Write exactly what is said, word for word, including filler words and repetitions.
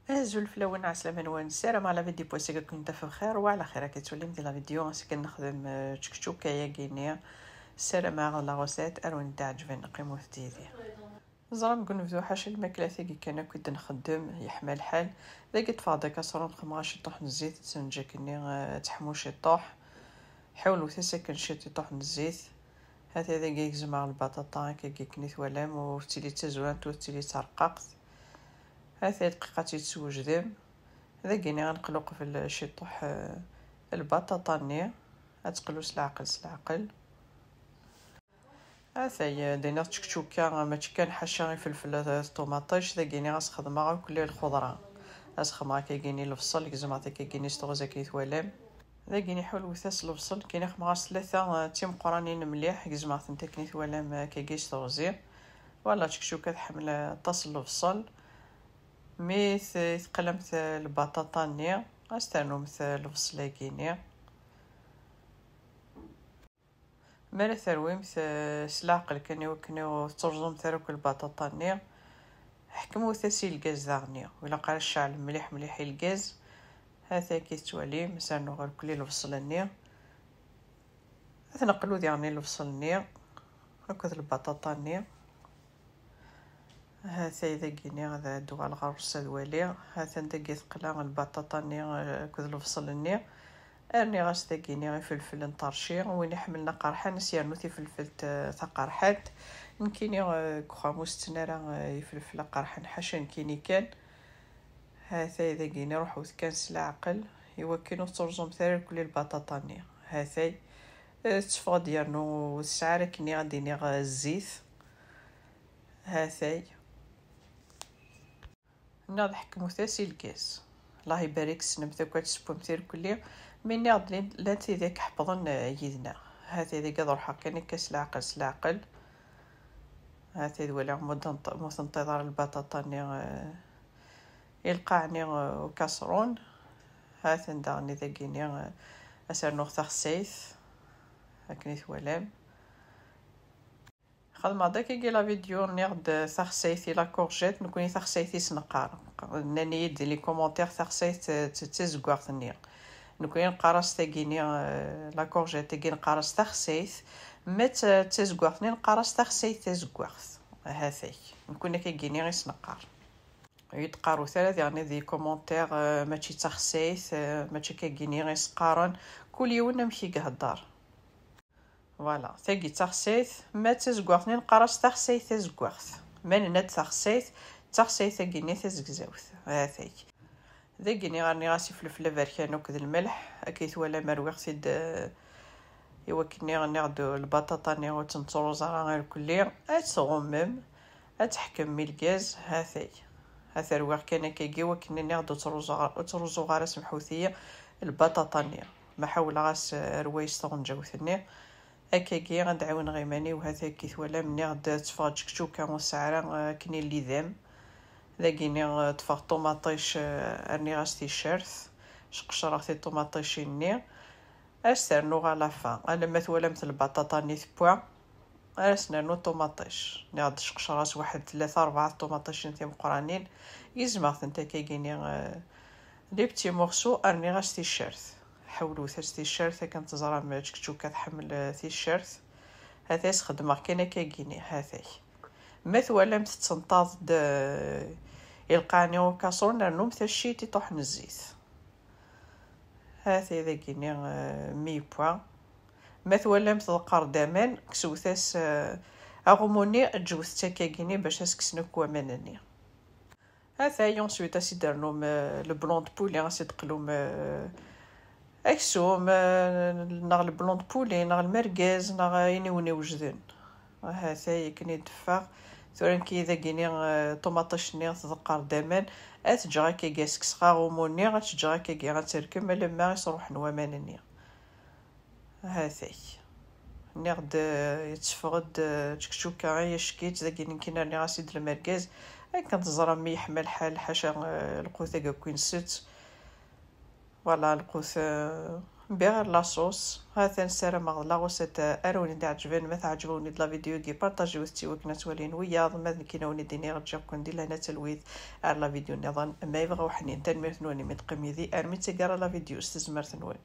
Azul fell-awen, ɛeslama-nwen, ssarameɣ la vidéo n wass-agi ad ken-taf bxir wa ɛla xir. Akka tettwalim di la vidéo ass-agi ad nexdem, eh, tčekčuka-yagi-nni. Ssarameɣ la recette ad wen-d-teɛǧeb, qqimet yid-i. Ẓram deg unebdu ḥaca lmakla tagi kan akk i d-nxeddem, yeḥma lḥal. Dagi ṭṭfeɣ-d akaṣrun, xedmeɣ ciṭuḥ n zzit, ttnejjak-nni, eh, ad teḥmu ciṭuḥ. Ḥawlet-as akken ciṭuḥ n zzit. Hati dagi gezmeɣ lbaṭaṭa akkagi akken i twalam, ur tettili d tazurant, ur tettili d tarqaqt. Hati dqiqa ad tt-id-twejdem. Dagi-nni ad neqqel uqbel ciṭuḥ, eh, lbaṭaṭa-nni. Ad teqqlu s leɛqel, s leɛqel. Atay, eh, dina tčekčuka, mačči kan ḥaca ifelfel d ṭumaṭic, dagi-nni ad s-xedmeɣ akk lxeḍra. Ad s-xedmeɣ akkagi-nni lebṣel, gezmeɣ-t akkagi-nni s teɣzi akken i twalam. Dagi-nni ḥulwet-as lebṣel, kini xedmeɣ-as tlata, eh, d timeqqranin mliḥ, gezmeɣ-tent akken i twalam, eh, akkagi s teɣzi. Wala tčekčuka tḥemmel aṭas n lebṣel. Mi t-, teqlamt lbaṭaṭa-nni, ad s-ternumt lebṣel-agi-nni. Mi ara terwimt, eh, s leɛqel kan i wakken ur tetturẓumt ara akk lbaṭaṭa-nni, ḥekmut-as i lgaz daɣen. Ur ilaq ara tceɛlem mliḥ mliḥ i lgaz. Hati akka i tettwalim, ad s-rnuɣ irkelli lebṣel-nni. Ad t-neqlu diɣen i lebṣel-nni akked lbaṭaṭa-nni. Hatay dagi-nni ad d-uɣaleɣ ɣer ɣur-s ad waliɣ. Hatan dagi teqla lbaṭaṭa-nni, eh, akked lebṣel-nni. Rniɣ-as dagi-nni ifelfel n ṭerci. Win iḥemmlen aqerḥan, ad s-yernu tifelfelt, eh, taqerḥant. Nekkini, eh, deg uxxam ur setten ara, eh, ifelfel aqerḥan, ḥaca nekkini kan. Hatay dagi-nni, ruḥut kan s leɛqel, i wakken ur tetturẓumt ara irkelli lbaṭaṭa-nni. Hatay, eh, tetteffeɣ-d yernu ur tesɛi ara akken ad d-iniɣ, eh, zzit. Hatay. Nniɣ-d ḥekmut-as i lgaz. Allah ibarek, tessnemt akk ad tessewwemt irkelli. Mi nniɣ-d lin-, llant tidak ḥeppḍen, eh, yid-neɣ. Hatay dagi ad ruḥeɣ kan akka s leɛqel, s leɛqel. Hatay d waliɣ mu d-, mu tenṭiḍ ara lbaṭaṭa-nni, eh, i lqaɛ-nni, eh, ukaṣrun. Hatan daɣen dagi-nni, eh, ad s-rnuɣ taxsayt, akken i twalam. Xedmeɣ-d akkagi la vidéo, nniɣ-d taxsayt i la courgette, nekkni taxsayt i s-neqqar. Nnan-iyi-d di les commentaires taxsayt d, d, d tazeggaɣt-nni. Nekkni neqqar-as tagi-nni, eh, la courgette-agi neqqar-as taxsayt, ma d ta-, d tazeggaɣt-nni neqqar-as taxsayt tazeggaɣt. Hatay. Nekkni akkagi-nni i s-neqqar. Ur yi-d-qqarut ara diɣen di commentaire, eh, mačči d taxsayt, eh, mačči akkagi-nni i s-qqaren. Kul yiwen amek i ihedder. Voilà, tagi d taxsayt, ma d tazeggaɣt-nni neqqar-as taxsayt tazeggaɣt. Ma nenna-d taxsayt, d taxsayt-agi-nni tazegzawt. Hatay. Dagi-nni rniɣ-as ifelfel aberkan akked lmelḥ, akka i twalam rwiɣ-t-id, eh, i wakken nniɣ-d lbaṭaṭa-nni ur tt-nettruẓ ara irkelli, ad tɣummem, ad teḥkem i lgaz, hatay. Ad t-rwiɣ kan akkagi, i wakken nniɣ-d ur ttruẓuɣ, ur ttruẓuɣ ara, semḥut-iyi, lbaṭaṭa-nni. Ma ḥawleɣ-as, eh, rway s tɣenǧawt-nni. Akkagi ad d-ɛiwneɣ iman-iw, hataki twalam, nniɣ-d tteffeɣ-d čekčuka ur sɛi ara, eh, akken i lidam. Dagi-nni, eh, ṭṭfeɣ ṭumaṭic, eh, rniɣ-as ticcert, sqecreɣ tiṭumaṭicin-nni, ad s-ternuɣ à la fin. Alamma twalamt lbaṭaṭa-nni tewwa, ara s-nernu ṭumaṭic. Nniɣ-d sqecreɣ-as waḥed tlata rebɛa ṭumaṭicin timeqqranin, gezmeɣ-tent akkagi-nni, eh, les petits morceaux, rniɣ-as ticcert. Ḥewlewt-as ticcert, akken teẓram čekčuka tḥemmel, eh, ticcert. Hatay s-xedmeɣ kan akkagi-nni, hatay. Ma twalamt tettenṭaḍ-d, eh, ilqaɛen i ukaṣrun, rnumt-as ciṭiṭuḥ n zzit. Hatay dagi-nni, eh, mi yewwa. Ma twalamt tḍeqqer-d aman, ksewt-as, eh, aɣumu-nni, ǧǧewt-tt akkagi-nni bac ad s-kksen akk waman-nni. Hatay, ensuite, ad s-id-ternum, eh, le blanc de poulet, ad s-id-teqlum, eh, aksum, eh, neɣ le blanc de poulet, neɣ lmergaz, neɣ ayen i wen-iwejden. Hatay, akken i d-teffeɣ. Tura nekk dagi-nni, eh, ṭumaṭic-nni tḍeqqer-d aman. Ad tt-ǧǧeɣ akkagi, ad s-kkseɣ aɣumu-nni, ad tt-ǧǧeɣ akkagi, ad terkem alamma i s-ruḥen waman-nni. Hatay. Nniɣ-d, eh, yetteffeɣ-d, eh, čekčuka, ay acek-itt, dagi nekkini rniɣ-as-id lmergaz. Akken teẓram mi yeḥma lḥal, ḥaca, eh, lqut-agi akk i nsett. Voilà, lqut, eh, Mbiɣ ɣer la sauce. Ha-t-an, ssarameɣ d la recette ara wen-d-iɛeǧben. Ma teɛǧeb-awen-id la vidéo-agi, partagez-it i wakken ad twalin wiyaḍ. Ma d nekkini a wen-d-iniɣ, ǧǧiɣ-ken di lehna d talwit ar la vidéo nniḍen ma yebɣa uḥnin. Tanemmirt-nwen imi d-teqqim yid-i armi d taggara la vidéo s tezmert-nwen.